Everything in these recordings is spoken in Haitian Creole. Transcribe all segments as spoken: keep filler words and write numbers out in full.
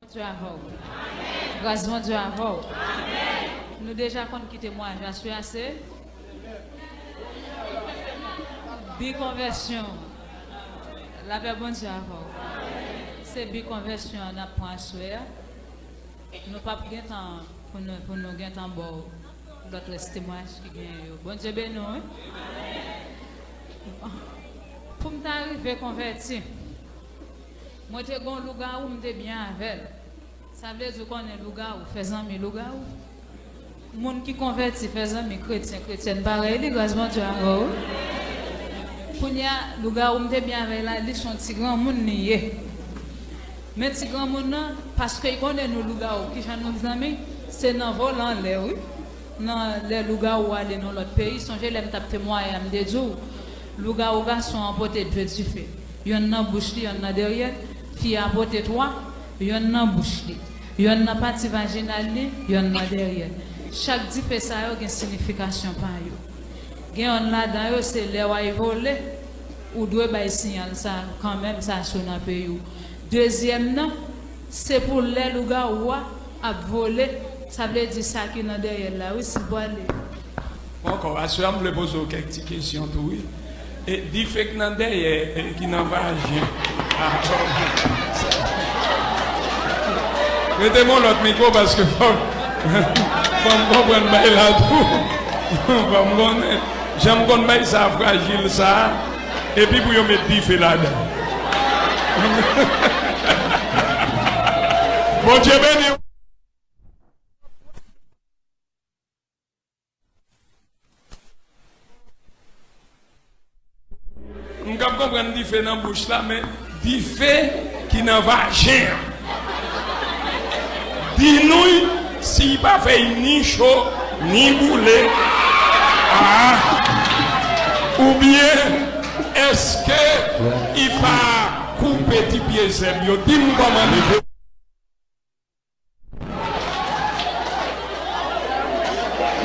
Bondye avè w. Gras Bondye avè w. Nou deja konn ki temwayaj la, sou ase. Bi konvèsyon. Lapè Bondye avè w. Se bi konvèsyon an n ap pran aswè a. Nou p ap gen tan pou nou, pou nou gen tan ba w lòt rès temwayaj ki genyen yo. Bondye beni w, wi. Pou m ta rive konvèti, mwen te gen yon lougawou, m te byen avè l. Sa vle di, ou konnen lougawou fè zanmi lougawou. Moun ki konvèti fè zanmi kretyen, kretyèn parèy li, gras Bondye avè w. Kounye a, lougawou m te byen avè l la, li se yon ti granmoun li ye. Men ti granmoun nan, paske l konnen nou lougawou, kijan nou zanmi, se nan vole anlè, wi. Nan lè lougawou ale nan lòt peyi, sonje lè m t ap temwaye a, m te di w, lougawou gason an pote de dife. Yonn nan bouch li, yonn nan dèyè l. Fi a pote twa, yonn nan bouch li, yonn nan pati vajinal li, yonn nan dèyè l. Chak dife sa yo gen siyifikasyon pa yo. Gen yonn ladan yo, se lè w al vole, ou dwe bay siyal sa kanmenm, sa si w nan peyi w. Dezyèm nan, se pou lè lougawou a ap vole, sa vle di sa ki nan dèyè l la, wi, si l pwale. Ankò, aswè a, m vle poze w kèk ti kesyon tou, wi. E dife k nan dèyè, e ki nan vajen. Ah, rete m yon lòt mikwo, paske fò, fò m konprann bay la tou. Fò m konnen. Jan m konn bay sa frajil sa, epi pou yo met dife ladan. Bondye beni w. M kab konprann dife nan bouch la, men dife ki nan vajen an. Di nou si l pa fè l ni cho, ni boule. Ah! Oubyen, èske l pa koupe ti pye zèb yo? Di m kòman dife.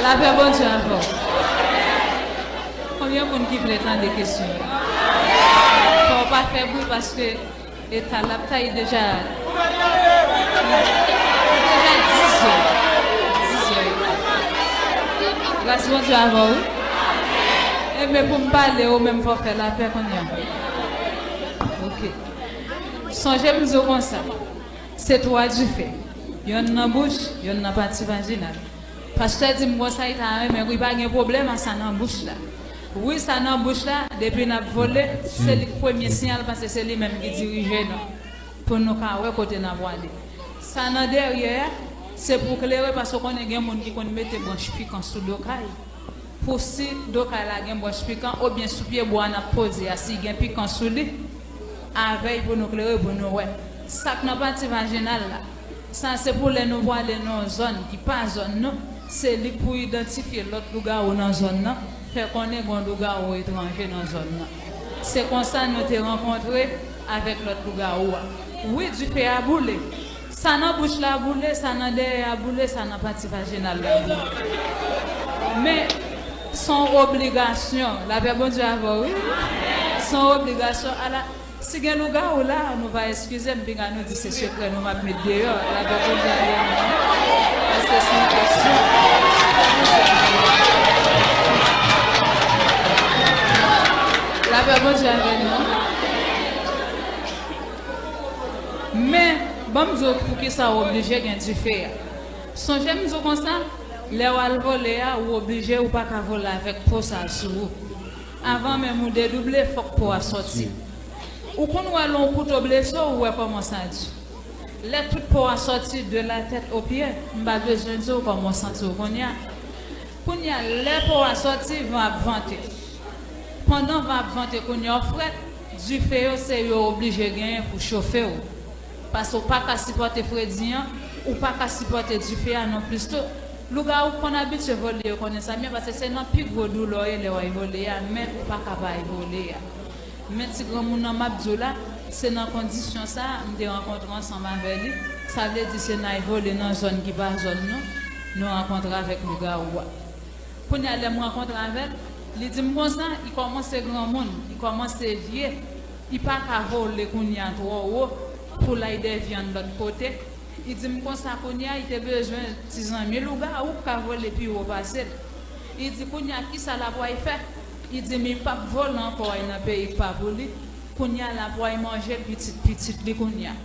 Lapè Bondye avè w. Konbyen moun ki vle tande kesyon yo? Fò w pa fè bri paske eta l ap tay deja. Deja dizè. Dizè. Gras Bondye avè w, wi. Enben, pou m pale, ou menm fò w fè lapè kounye a. Ok. Sonje m di w konsa. Se twa dife. Yonn nan bouch, yonn nan pati vajinal. Pastè di m konsa, li ta renmen, wi, pa gen pwoblèm a sa nan bouch la. Wi, sa nan bouch la, depi n ap vole, se li k premye siyal, paske se li menm ki dirije nou. Pou nou ka wè kote n ap prale. Sa nan dèyè a, se pou klere, paske w konnen gen moun ki konn mete branch pikan sou do kay. Pou si do kay la gen branch pikan, oubyen sou pye bwa n ap poze a, si gen pikan sou li, avè l pou nou klere, pou nou wè. Sa k nan pati vajinal la, sa se pou lè nou prale nan yon zòn ki pa zòn nou, se li k pou idantifye lòt lougawou nan zòn nan, fè konnen gen yon lougawou etranje nan zòn nan. Se konsa nou te rankontre avèk lòt lougawou a. Wi, dife a boule. Sa nan bouch la boule, sa nan dèyè a boule, sa nan pati vajinal la boule. Men, se yon obligasyon. Lapè Bondye avè w, wi. Se yon obligasyon. Ala, si gen lougawou la, nou va eskize m, piga nou di se sekrè nou m ap met deyò. Lapè Bondye avè nou. Paske se yon kèsyon. Lapè Bondye avè nou. Men, ban m di w poukisa w oblije gen dife a. Sonje m di w konsa, lè w al vole a, ou oblije, ou pa ka vole avèk po sa sou ou. Avan menm ou dedouble, fòk po a sòti. Ou konn wè lè yon kouto blese w, ou wè kòman sa di. Lè tout po a sòti de la tèt o pye, m pa bezwen di w kòman w santi w kounye a. Kounye a, lè po a sòti, van ap vante. Pandan van ap vante kounye a, w frèt, dife yo se yo oblije genyen pou chofe w. Paske w pa ka sipòte fredi an, ou pa ka sipòte dife a nonplis tou. Lougawou k konn abitye vole yo konnen sa byen, paske se nan pi gwo doulè w ye lè w al vole a, men ou pa ka pa al vole a. Men ti granmoun nan m ap di w la, se nan kondisyon sa a m te rankontre ansanm avè li. Sa vle di se n al vole nan zòn ki pa zòn nou, nou rankontre avèk lougawou a. Kounye a, lè m rankontre avè l, li di m konsa, li kòmanse granmoun, li kòmanse vye, li pa ka vole kounye a twò wo pou l al dèvye yon lòt kote. Li di m konsa kounye a, li te bezwen ti zanmi lougawou k ka vole pi wo pase l. Li di kounye a, kisa l ap pral fè? Li di m li p ap vole ankò al nan peyi k pa pou li. Kounye a, l ap pral manje pitit pitit li kounye a.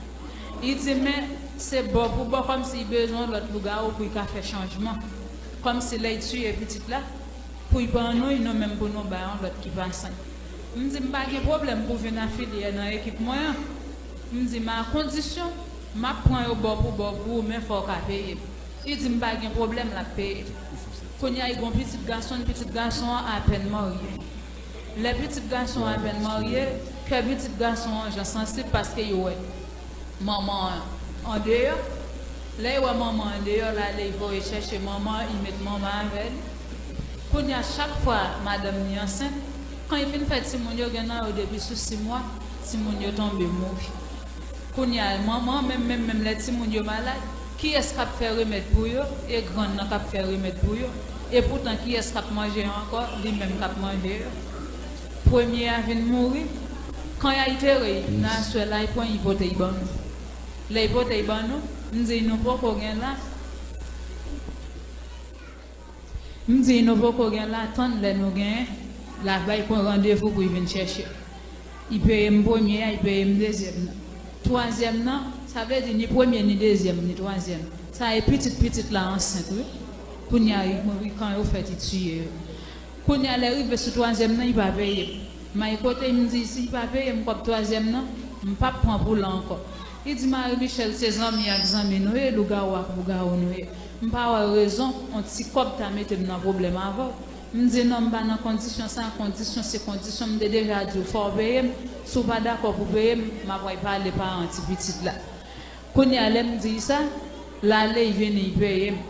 Li di men se bò pou bò, kòmsi li bezwen yon lòt lougawou pou li ka fè chanjman. Kòmsi lè li tiye pitit la, pou li ban nou, nou menm pou nou bay yon lòt ki pa sen. M di m pa gen pwoblèm pou vin afilye nan ekip mwen an. M di men a kondisyon, m ap pran yo bò pou bò pou ou, men fò w ka peye m. Li di m pa gen pwoblèm, l ap peye m. Kounye a, li gen yon pitit gason, pitit gason an apèn marye. Lè pitit gason an apèn marye, kè pitit gason an jan sansib paske li wè manman an andeyò. Lè li wè manman an andeyò, l ale, li voye chèche manman an, li met manman an avè li. Kounye a, chak fwa madanm li ansent, kan li fin fè timoun yo, gen nan yo depi sou sis mwa, timoun yo tonbe mouri. Kounye a, manman an menm, menm, menm lè timoun yo malad, kiyès k ap fè remèd pou yo? E grann nan k ap fè remèd pou yo. E poutan, kiyès k ap manje yo ankò? Li menm k ap manje yo. Premye a vin mouri. Kan y al tere l, nan aswè la, li pran, li pote l ban nou. Lè li pote l ban nou, m di nou poko gen la. M di nou poko gen la, tann lè nou genyen, l ap bay pran randevou pou l vin chèche. Li peye m premye a, li peye m dezyèm nan. Twazyèm nan, sa vle di ni premye ni dezyèm ni twazyèm. Sa e pitit pitit la ansent wi. Kounye a, li mouri kan yo fèt, li tiye yo. Kounye a, lè rive sou twazyèm nan, li pa peye m. May kote m di, si li pa peye m kòb twazyèm nan, m p ap pran pou l ankò. Li di Marie Michelle, se zanmi ak zanmi nou ye, lougawou ak lougawou nou ye. M pa wè rezon yon ti kòb ta mete m nan pwoblèm avè w. M di non, m pa nan kondisyon sa, kondisyon se kondisyon, m te deja di w fò w peye m. Si w pa dakò pou peye m, m ap al pale paran ti pitit la. Kounye a, lè m di l sa, l ale, l vini, l peye m.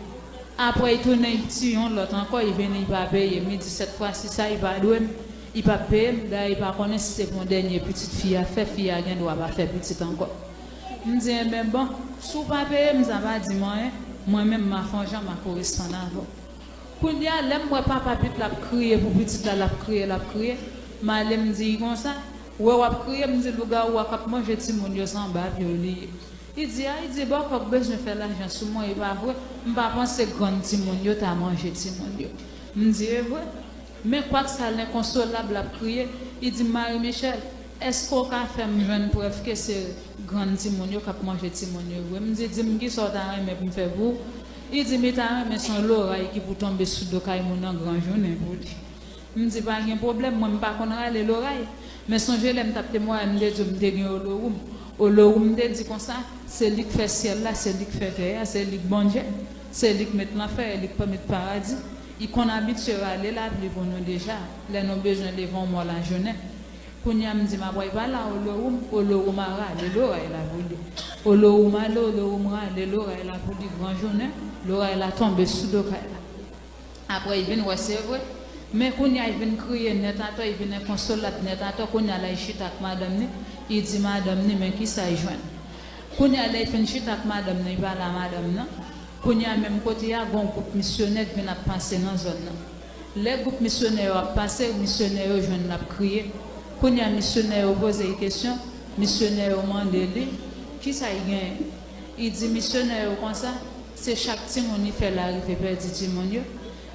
Apre, l tounen, l tiye yon lòt ankò, l vini, l pa peye m. Li di sèt fwa si sa, li pa dwe m, li p ap peye m. Dayè, li pa konnen si se pou yon dènye pitit fi a fè, fi a gen dwa pa fè pitit ankò. M di, enben bon, si w pa peye m, sa pa di m anyen, mwen menm, m a fè yon jan, m a koresponn avè w. Kounye a, lè m wè papa pitit la ap kriye pou pitit la, l ap kriye, l ap kriye, m ale m di l konsa, wè w ap kriye, m di lougawou a k ap manje timoun yo, se anba pye w li ye. Li di, a, li di, bòkò k bezwen fè lajan sou mwen, e pa vre, m pa panse grann timoun yo ta manje timoun yo. M di, e vre? Men kwak sa lenkonsolab l ap kriye, li di m, Marie Michelle, èske w ka fè m jwenn prèv ke se grann timoun yo k ap manje timoun yo vre? M di, di m kisa w ta renmen pou m fè pou ou? Li di m li ta renmen se yon loray ki pou tonbe sou do kay moun nan gran jounen pou li. M di pa gen pwoblèm, mwen m pa konn rale loray. Men sonje lè m t ap temwaye, m te di w m te gen Olowoum. Olowoum te di konsa, se li k fè syèl la, se li k fè tè a, se li k Bondye, se li k met lanfè, e li k pa met paradi. Li konn abitye rale lapli pou nou deja, lè nou bezwen leve yon mò lajounen. Kounye a m di m ap pral pale a Olowoum, Olowoum a rale loray la pou li. Olowoum ale, Olowoum rale loray la pou li, gran jounen, loray la tonbe sou do kay la. Apre, li vin wè se vre. Men kounye a, li vin kriye nèt atò, li vin enkonsolab nèt atò. Kounye a la, li chita ak madanm ni, li di madanm ni, men kisa li jwenn. Kounye a, lè li fin chita ak madanm ni, li pale a madanm nan. Kounye a, menm kote a, gen yon gwoup misyonè k vin ap pase nan zòn nan. Lè gwoup misyonè yo ap pase, misyonè yo jwenn l ap kriye. Kounye a, misyonè yo poze l kesyon, misyonè yo mande li, kisa l genyen? Li di misyonè yo konsa, se chak timoun li fè l arive pèdi timoun yo.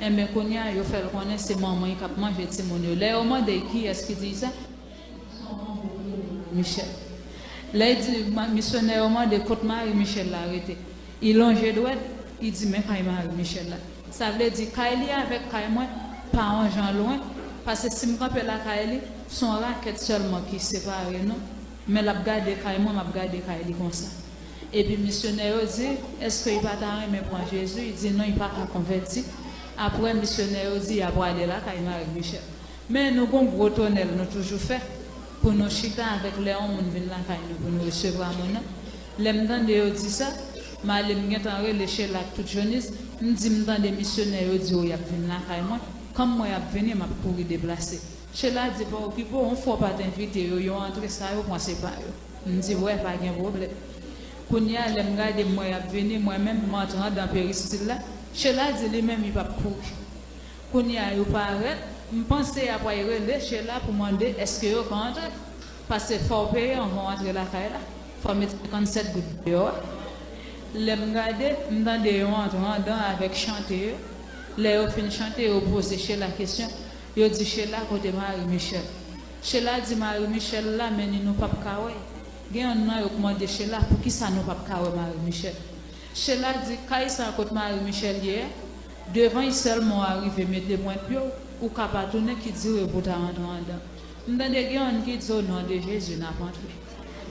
Enben, kounye a, yo fè l konnen se manman l k ap manje timoun yo. Lè yo mande l kiyès ki di l sa, Michel. Lè l di, ma- misyonè yo mande kot Marie Michel la rete. Li lonje dwèt, li di men kay Marie Michel la. Sa vle di kay li avèk kay mwen pa yon jan lwen, paske si m kanpe lakay li, se yon rakèt sèlman ki separe nou, men l ap gade kay mwen, m ap gade kay li konsa. Epi misyonè yo di, èske li pa ta renmen pran Jezi? Li di non, li pa ka konvèti. Apre, misyonè yo di y a prale lakay Marie Michel. Men nou gon gwo tonèl nou toujou fè pou nou chita avèk lè yon moun vin lakay nou pou nou resevwa moun nan. Lè m tande yo di sa, m ale m gentan rele Chela ak tout Jonis, m di m tande misyonè yo di yo y ap vin lakay mwen, kòm mwen y ap vini, m ap kouri deplase. Chela di pa okipe w, yon fwa w pa t envite yo, yo antre sa yo pran se pa yo. M di wè, pa gen pwoblèm. Kounye a, lè m gade m wè y ap vini, mwen menm m antre anndan peristil la, Chela di li menm li p ap kouri. Kounye a yo parèt, m panse y ap al rele Chela pou mande èske yo ka antre. Paske fò w peye anvan w antre lakay la. Fò w met senkannsèt goud deyò a. Lè m gade, m tande yo antre andan avèk chante yo. Lè yo fin chante, yo poze Sheila kesyon. Yo di, Sheila, kote Marie Michel? Sheila di, Marie Michel la, men ni nou p ap ka wè l. Gen yonn nan yo k mande Sheila, poukisa nou p ap ka wè Marie Michel? Sheila di, kay sa kot Marie Michel ye a, devan l sèlman w arive mete pwent pye w, ou ka pa tounen, ki dire pou w ta rantre andan. M tande gen yonn ki di, o non de Jezi, n ap antre.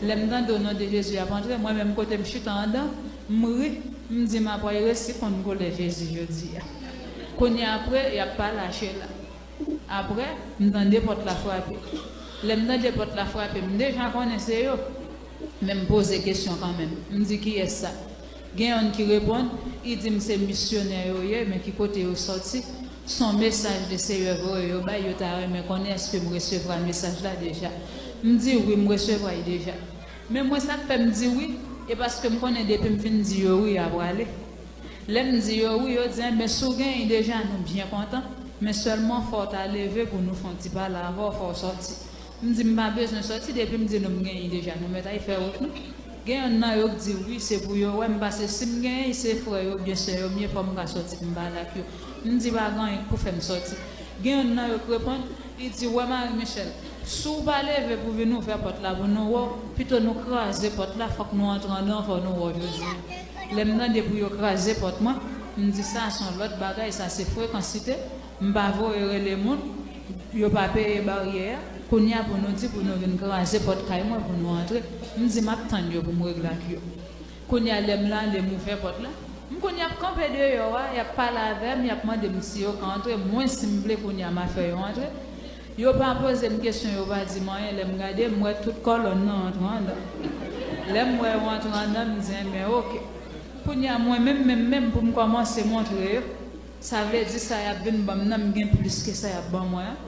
Lè m tande o non de Jezi ap antre, mwen menm kote m chita andan, m ri, m di m ap pral resi konn koulè Jezi jodi a. Kounye a apre, y ap pale a Sheila. Apre, m tande pòt la frape. Lè m tande pòt la frape, m deja konnen se yo. Men m poze kesyon kanmenm. M di, kiyès sa? Gen yonn ki reponn, li di m se misyonè yo ye, men ki kote yo sòti? Se yon mesaj Leseyè voye yo bay, yo ta renmen konnen èske m resevwa mesaj la deja. M di wi, m resevwa l deja. Men mwen, sa k fè m di wi, e paske m konnen depi m fin di yo wi, y a prale. Lè m di yo wi, yo di, enben, si w genyen deja, nou byen kontan, men sèlman fò w ta leve pou nou fè yon ti pale avè w, fò w sòti. M di, m pa bezwen sòti, depi m di nou m genyen deja, nou mèt al fè wout nou. Gen yonn nan yo k di wi, se pou yo wè m, paske si m genyen, se frè yo oubyen sè yo m ye, fò m ka sòti pou m pale ak yo. M di, pa gen anyen k pou fè m sòti. Gen yonn nan yo k reponn, li di, wè Marie Michel, si w pa leve pou vin ouvè pòt la pou nou wè w, pito nou kraze pòt la, fòk nou antre andan, fò nou wè w jodi a. Lè m tande pou yo kraze pòt mwen, m di, sa se yon lòt bagay, sa se frekansite. M pa voye rele moun, yo pa peye baryè a. Kounye a pou nou di pou nou vin kraze pòt kay mwen pou nou antre. M di m ap tann yo pou m regle ak yo. Kounye a lè m la, lè m ouvè pòt la, m konn y ap kanpe deyò a, y ap pale avè m, y ap mande m si yo ka antre. Mwen, si m vle, kounye a m a fè yo antre. Yo pa poze m kesyon, yo pa di m anyen. Lè m gade, m wè tout kòlòn nan antre andan. Lè m wè yo antre andan, m di, enben, oke. Kounye a, mwen menm, menm, menm pou m kòmanse montre yo. Sa vle di sa y ap vin ban m nan, m gen plis ke sa y ap ban mwen an.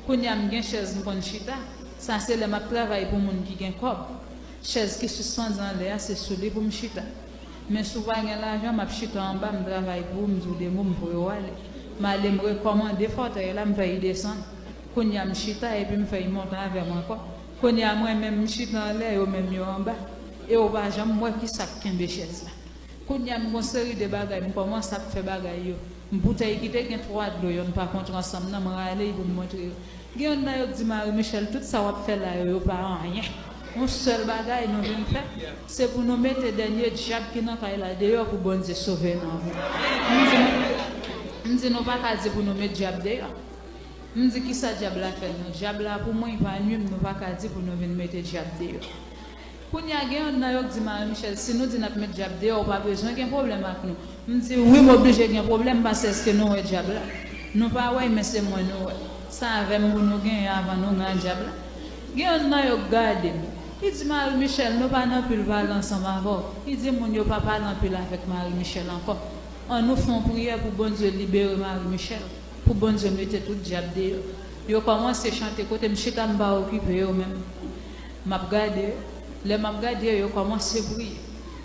Kounye a m gen chèz m konn chita. Sa se lè m ap travay pou moun ki gen kòb. Chèz ki sispandi anlè a, se sou li pou m chita. Men si w pa gen lajan, m ap chita anba, m travay pou ou, m di w de mo, m voye w ale. M ale, m rekòmande fòtèy la, m fè y desann. Kounye a m chita, epi m fè y monte avè m ankò. Kounye a mwen menm, m chita anlè, yo menm yo anba. E w pa janm wè kisa k kenbe chèz la. Kounye a m gon seri de bagay, m kòmanse ap fè bagay yo. M boutèy ki te gen twa dlo, yonn pa kontre ansanm nan, m rale y pou m montre yo. Gen yonn nan yo k di, Marie Michel, tout sa w ap fè la yo, yo pa anyen. Yon sèl bagay nou vin fè, se pou nou mete dènye dyab ki nan kay la deyò pou Bondye sove nou. M di, m di nou pa ka di pou nou met dyab deyò. M di, kisa dyab la fè nou? Dyab la pou mwen, li pa nwi m, nou pa ka di pou nou vin mete dyab deyò. Kounye a gen yonn nan yo k di, Marie Michel, si nou di n ap met dyab deyò, ou pa bezwen gen pwoblèm ak nou. M di, wi, m oblije gen pwoblèm, paske èske nou wè dyab la? Nou pa wè l, men se mwen nou wè. Sa avè m pou nou genyen avan nou gen dyab la. Gen yonn nan yo k gade m. Li di, Marie Michel, nou pa nan pil pale ansanm avè w. Li di, moun yo pa pale anpil avèk Marie Michel ankò. Annou fè yon priyè pou Bondye libere Marie Michel, pou Bondye mete tout dyab deyò. Yo kòmanse chante, kote m chita, m pa okipe yo menm. M ap gade yo. Lè m ap gade yo, yo kòmanse priye.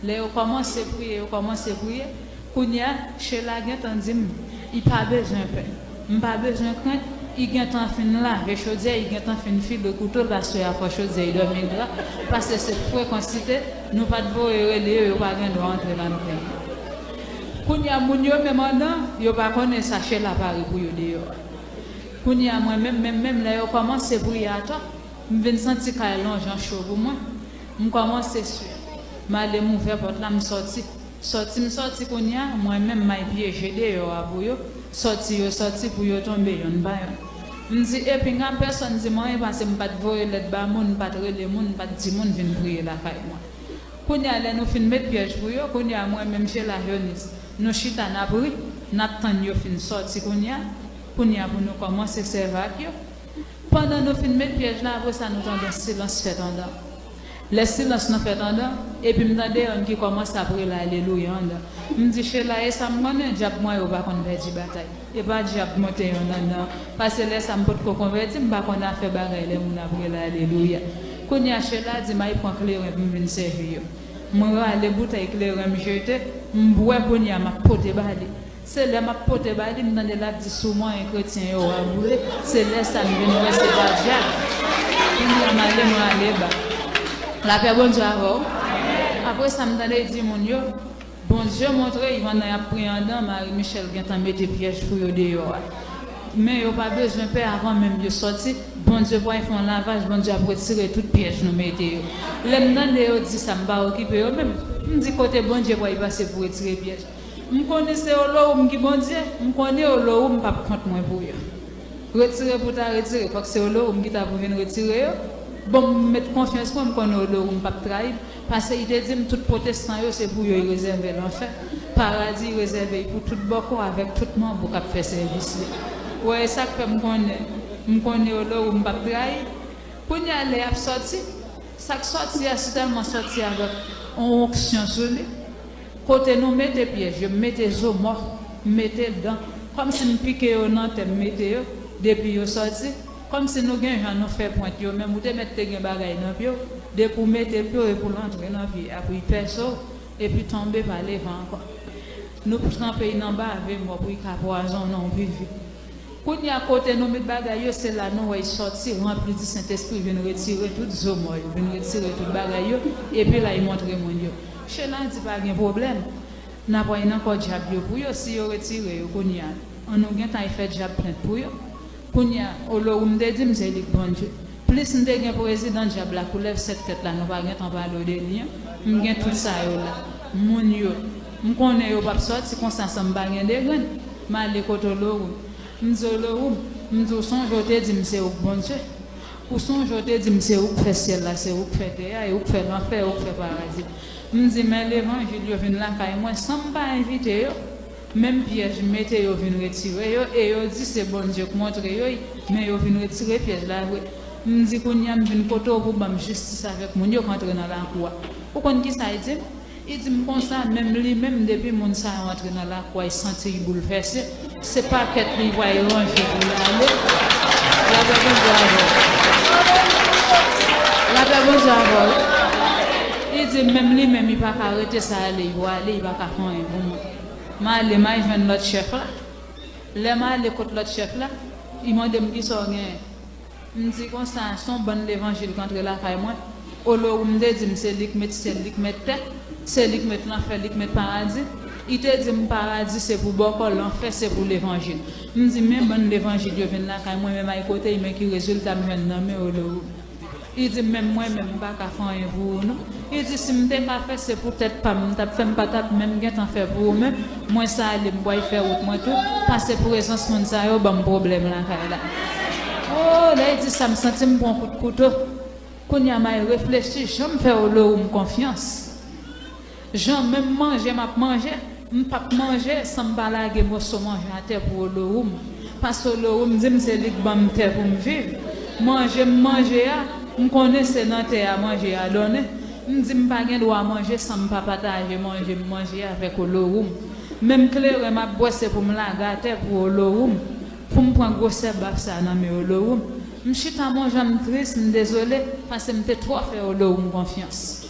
Lè yo kòmanse priye, yo kòmanse priye, kounye a, Sheila gentan di m, li pa bezwen pè. M pa bezwen krent, li gentan fin lave chodyè, li gentan fin file kouto l, pastè a pran chodyè, li dòmi gra, paske se frekansite, nou pa t voye rele yo, yo pa gen dwa antre la nou genyen. Kounye a, moun yo menm andan, yo pa konnen sa Sheila pare pou yo deyò a. Kounye a, mwen menm, menm, menm, lè yo kòmanse priye atò, m vin santi kay lan jan cho pou mwen. M kòmanse swe. M ale, m ouvè pòt la, m sòti. Sòti m sòti kounye a, mwen menm m al pyeje deyò a pou yo. Sòti yo sòti pou yo tonbe yonn pa yonn. M di, epi nga pèsonn di m anyen paske m pa t voye lèt ba moun, m pa t rele moun, m pa t di moun vin priye lakay mwen. Kounye a, lè nou fin met pyèj pou yo, kounye a, mwen menm Sheila Jonis, nou chita n ap ri, n ap tann yo fin sòti kounye a. Kounye a, pou nou kòmanse sèvi ak yo. Pandan nou fin met pyèj la, apre sa, nou tande yon silans fèt andan. Lè silans nan fèt andan, epi m tande yonn ki kòmanse ap rele alelouya andan. M di, Sheila, e sa m konnen, dyab mwen yo pa konn pèdi batay. E pa dyab monte yonn anndan. Paske lè sa m potko konvèti, m pa konn afè bagay lè moun ap rele alelouya. Kounye a Sheila di m al pran kleren pou m vin sèvi yo. M rale boutèy kleren m jete, m bwè kounye a m ap pote ba li. Se lè m ap pote ba li, m tande l ap di, si w manyen kretyen yo, w a boule. Se lè sa m vin wè se pa dyab. Kounye a m ale, m rale ba. Lapè Bondye avè w. Apre sa, m tande l di moun yo, Bondye montre Ivan nan y ap priye anndan, Marie Michelle gentan mete pyèj pou yo deyò a. Men yo pa bezwen pè, avan menm yo sòti, Bondye pral fè yon lavaj, Bondye ap retire tout pyèj nou mete yo. Lè m tande yo di sa, m pa okipe yo menm. M di kote Bondye pral pase pou retire pyèj. M konnen se Olowoum ki Bondye, m konnen Olowoum p ap kont mwen pou yo. Retire pou ta retire, fòk se Olowoum ki ta pou vin retire yo. Bon, m met konfyans mwen, m konnen Olowoum p ap trayi m, paske li te di m tout pwotestan yo se pou yo li rezève lanfè. Paradi li rezève l pou tout bòkò avèk tout manbo k ap fè sèvis li. Ou wè, e sa k fè m konnen, m konnen Olowoum p ap trayi. Kounye a lè y ap sòti, sa k sòti a sitèlman sòti avèk yon onksyon sou li. Kote nou mete pyèj yo, m mete zo mò, m mete dan. Kòmsi m pike yo nan tè, m mete yo, depi yo sòti. Kòmsi nou gen jan nou fè pwent yo, menm ou te mèt te gen bagay nan pye w, depi w mete pye w epi w antre nan pye a, pou l pèse w, epi tonbe pa leve ankò. Nou tranpe l nan bave mò pou l ka pwazonnen w pi vit. Kounye a kote nou met bagay yo, se la nou wè l sòti ranpli di Sentespri, vin retire tout zo mò yo, vin retire tout bagay yo, epi la l montre moun yo. Chela di pa gen pwoblèm, n ap wè nan kò dyab yo pou yo, si yo retire yo kounye a, an nou gentan al fè dyab plent pou yo. Kounye a, Olowoum te di m se li k Bondye. Plis m te gen prezidan dyab la, koulèv sèt tèt la, nou pa gentan pale w de li an. M gen tout sa yo la. Moun yo, m konnen yo p ap sòti konsa san m pa gen de grenn. M ale kote Olowoum. M di Olowoum, m di w sonje w te di m se ou k Bondye. Ou sonje w te di m se ou k fè syèl la, se ou k fè tè a, e ou k fè lanfè, e ou k fè paradi. M di men levanjil yo vin lakay mwen san m pa envite yo. Menm pyèj m mete yo vin retire yo, e yo di se Bondye k montre yo l, men yo vin retire pyèj la vre. M di kounye a m vin kote w pou ban m jistis avèk moun yo k antre nan lakou a. Ou konn kisa l di m? Li di m konsa, menm li menm, depi moun sa yo antre nan lakou a, li santi l boulvèse. Se pakèt li pral ranje pou l ale. Lapè Bondye avè w. Lapè Bondye avè w. Li di menm li menm, li pa ka rete sa ale, li pral ale, li pa ka fè anyen pou mwen. M ale, m al jwenn lòt chèf la. Lè m ale kot lòt chèf la, li mande m kisa w genyen. M di konsa, se yon bann levanjil k antre lakay mwen. Olowoum te di m se li k met syèl, li k met tè, se li k met lanfè, li k met paradi. Li te di m paradi se pou bòkò, lanfè se pou levanjil. M di men bann levanjil yo vin lakay mwen, men m al kote l, men ki rezilta m jwenn nan men Olowoum. Li di m menm mwen menm m pa ka fè anyen pou ou non. Li di si m te ka fè se pou tèt pa m m t ap fè, m pa t ap menm gentan fè pou ou menm. Mwen sa ale m pral fè wout mwen tou, pase prezans moun sa yo ban m pwoblèm lakay la. O, lè l di sa m santi m pran kout kouto. Kounye a m al reflechi jan m fè Olowoum konfyans. Jan menm manje m ap manje, m p ap manje san m pa lage moso manje atè pou Olowoum. Paske Olowoum di m se li k ban m tè pou m viv. Manje m manje a, m konnen se nan tè a manje a donnen. M di m pa gen dwa manje san m pa pataje manje m manje avèk Olowoum. Menm kleren m ap bwè se pou m lage atè pou Olowoum, pou m pran gwosè baf sa nan men Olowoum. M chita m yon jan m tris, m dezole, paske m te twò fè Olowoum konfyans.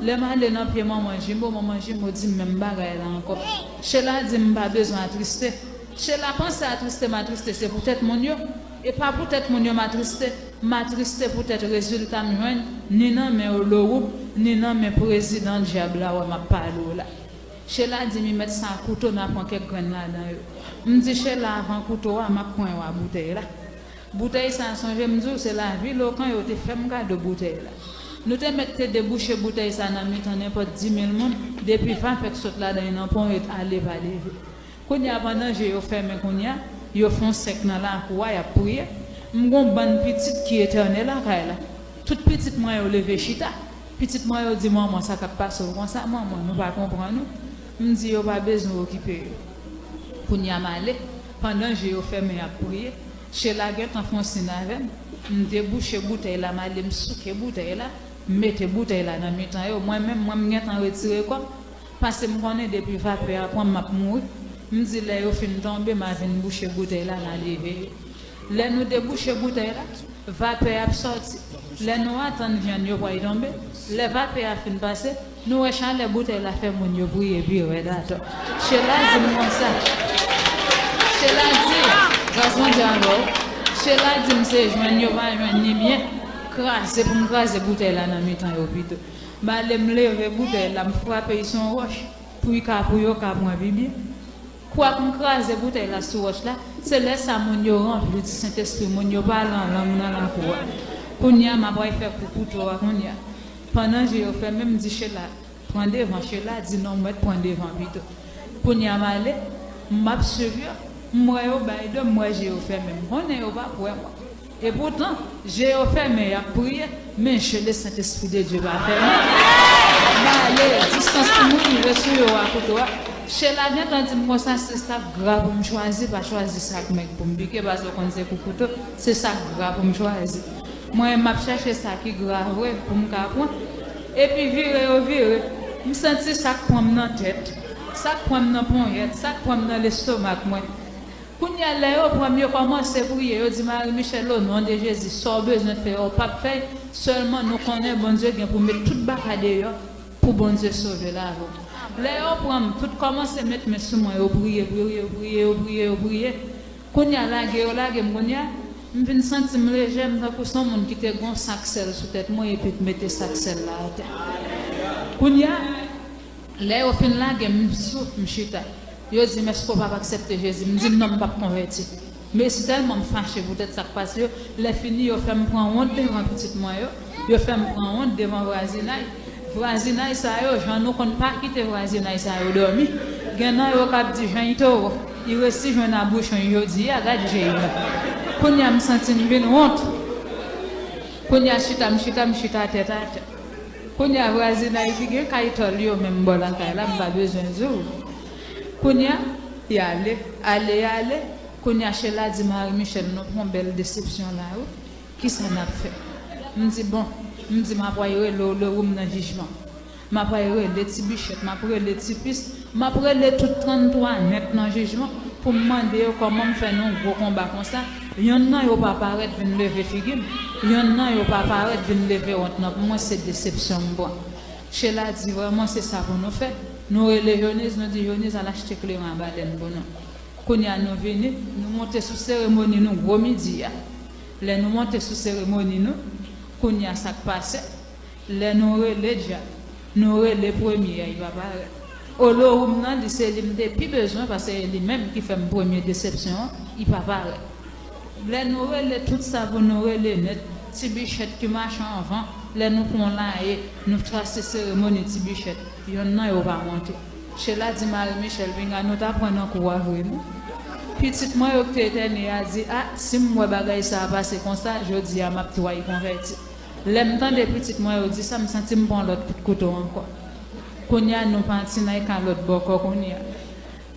Lè m ale nan pye manman Jimbo, manman Jimbo di m menm bagay la ankò. Chela di m m pa bezwen atriste. Chela panse atriste m atriste se poutèt moun yo. E pa poutèt moun yo m atriste. M atriste poutèt rezilta m jwenn ni nan men Olowoum, ni nan men prezidan dyab la wè m ap pale w la. Chela di m li mèt sa kouto n a pran kèk grenn ladan yo. M di Chela avan kouto a m ap pran yon a boutèy la. Boutèy sa a, sonje m di w, se lavi Lokan yo te fè m kado boutèy la. Nou te mèt te debouche boutèy sa a nan mitan nenpòt dimil moun, depi vapè k sot ladan l nan ponyèt ale pa leve. Kounye a, pandan je yo fèmen kounye a, yo fè yon sèk nan lakou a, y ap priye. M gen yon bann pitit ki etène lakay la. Tout pitit mwen yo leve chita. Pitit mwen yo di, manman, sa k ap pase w konsa, manman, nou pa konprann ou. M di yo pa bezwen okipe yo. Kounye a, m ale, pandan je yo fèmen, y ap priye. Chela gentan fè yon siy avè m. M debouche boutèy la, m ale m souke boutèy la, m mete boutèy la nan mitan yo. Mwen menm, mwen m gentan retire kò m, paske m konnen depi vapè a pran m, m ap mouri. M di lè yo fin tonbe, m a vin bouche boutèy la, m a leve yo. Lè nou debouche boutèy la, vapè ap sòti. Lè nou atann vyann yo pral tonbe, lè vapè a fin pase, nou wè chalè boutèy la fè moun yo priye pi rèd atò. Chela di m konsa. Chela di, gras Bondye avè w. Chela di m se jwenn yo pa jwenn ni byen kraze pou m kraze boutèy la nan mitan yo pito. M ale m leve boutèy la, m frape l sou yon wòch. pou y ka, pou yo ka pran Bib li. Kwak m kraze boutèy la sou wòch la, se lè sa moun yo ranpli di Sentespri, moun yo pale an lang nan lakou a. Kounye a, m ap al fè kou kouto a kounye a. Pandan je yo fèmen, m di Chela, pran devan. Chela di non, m mèt pran devan pito. Kounye a, m ale, m ap swiv yo, m wè yo bay do, m wè je yo fèmen, m konnen yo p ap wè mwen. Epoutan, je yo fèmen, y ap priye, men je le Saint-Esprit de Dieu pa fèmen. M ale, distans pou mwen rive sou yo a kouto a. Chela gentan di m konsa, se sa k gra pou m chwazi, pa chwazi sa k mèg pou m pike, paske w konn se kou kouto, se sa k gra pou m chwazi. Mwen, m ap chèche sa ki gra vre pou m ka pran. Epi vire yo vire, m santi sa k pran m nan tèt, sa k pran m nan ponyèt, sa k pran m nan lestomak mwen. Kounye a, lè yo pran m, yo kòmanse priye, yo di, Marie Michèle, o non de Jezi, sa w bezwen fè a, w p ap fè l, sèlman nou konnen Bondye gen pou met tout bagay deyò pou Bondye sove lavi w. Lè yo pran m, tout kòmanse met men sou mwen, yo priye, priye, yo priye, yo priye, yo priye. Kounye a, lage yo lage m, kounye a, m vin santi m lejè, m tankou se yon moun ki te gen yon sak sèl sou tèt mwen epi k mete sak sèl la atè. Kounye a, lè yo fin lage m, m sou, m chita. Yo di m, èske w p ap aksepte Jezi? M di non, m p ap konvèti. Men si tèlman m fache poutèt sa k pase yo, lè fini yo fè m pran wont devan pitit mwen yo, yo fè m pran wont devan vwazinay. Vwazinay sa yo, jan nou konn pa kite vwazinay sa yo dòmi. Gen nan yo k ap di, jan Itoro, i resi jwenn abouchon jodi a, gad je yo. Kounye a m santi m vin wont. Kounye a chita, m chita, m chita tèt atè. Kounye a vwazinay ki gen kay tòl yo menm bò lakay la, m pa bezwen di w. Kounye a, y ale, ale, y ale. Kounye a Chela di Marie Michèle, nou pran bèl desepsyon la wi. Kisa n ap fè? M di bon, m di m ap pral rele w, le ou m nan jijman. M ap pral rele Ti Bichèt, m ap rele Ti Pis, m ap rele tout tranntwa nèt nan jijman pou m mande yo kòman m fè nan yon gwo konba konsa, yonn nan yo pa parèt vin leve figi m, yonn nan yo pa parèt vin leve wont nan pou mwen, se desepsyon m pran. Chela di vrèman se sa pou nou fè. Nou rele Joniz, nou di Joniz al achte kleren a balèn pou nou. Kounye a nou vini, nou monte sou seremoni nou gwo midi a. Lè nou monte sou seremoni nou, kounye a sa k pase? Lè nou rele dyab, nou rele premye a, li pa parèt. Olowoum nan, li se li m te pi bezwen, paske se li menm ki fè m premye desepsyon an, li pa parèt. Lè nou rele tout sa pou nou rele nèt, Ti Bichèt ki mache anvan, lè nou pran laye, nou trase seremoni Ti Bichèt, yonn nan yo pa monte. Chela di Marie Michèle, pinga nou ta pran nan kou a vre non. Pitit mwen yo ki te etène a di, a, si m wè bagay sa a pase konsa, jodi a m ap tray konvèti. Lè m tande pitit mwen yo di sa, m santi m pran lòt kout kouto ankò. Kounye a nou pati nan ka lòt bòkò kounye a.